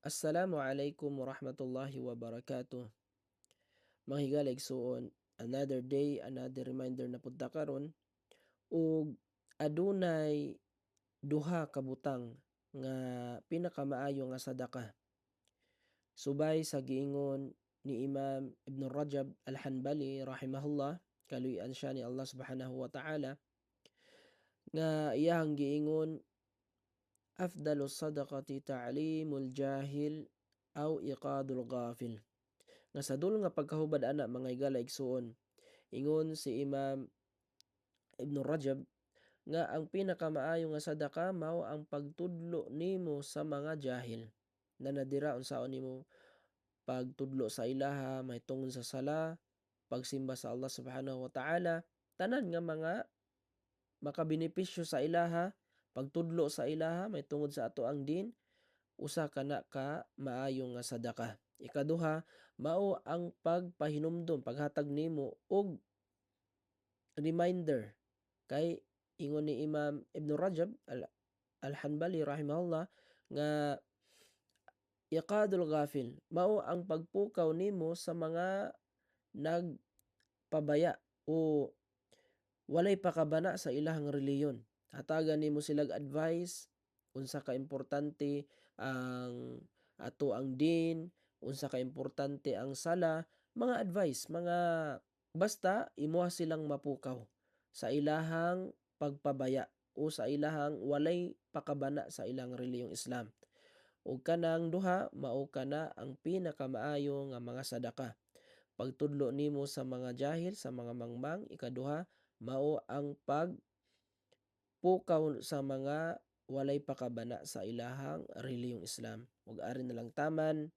Assalamu alaikum warahmatullahi wabarakatuh. Mga higala igsuon, another day, another reminder na pud ta karon ug adunay duha ka butang nga pinakamaayo nga sadaka. Subay sa giingon ni Imam Ibn Rajab Al-Hanbali rahimahullah, kaluy-an siya ni Allah subhanahu wa ta'ala, nga iyahang giingon, afdalu sadaqati ta'limul jahil aw iqadul ghafil. Nga sa duol nga pagkahubad ana, mga higala igsuon, ingon si Imam Ibn Rajab nga ang pinakamaayo nga sadaka mao ang pagtudlo nimo sa mga jahil na nadira, unsaon nimo pagtudlo sa ilaha mahitungod sa sala, pagsimba sa Allah subhanahu wa ta'ala, tanan nga mga makabenepisyo sa ilaha, pagtudlo sa ilaha mahitungod sa ato ang din, usa kana ka maayo nga sadaka. Ikaduha, mao ang pagpahinumdom, paghatag nimo og reminder, kay ingon ni Imam Ibn Rajab Al-Hanbali rahimahullah nga iqadul ghafil mao ang pagpukaw nimo sa mga nagpabaya o walay pakabana sa ilahang relihiyon. Hatagan nimo silag advice unsa ka importante ang ato ang din, unsa ka importante ang sala, mga advice, mga basta imuha silang mapukaw sa ilahang pagpabaya o sa ilahang walay pakabana sa ilang relihiyong Islam. Ug kanang duha mao kana ang pinakamaayo nga mga sadaka. Pagtudlo nimo sa mga jahil, sa mga mangmang, ikaduha mao ang pag pukaw sa mga walay pakabana sa ilahang relihiyong Islam. Ug ari na lang taman.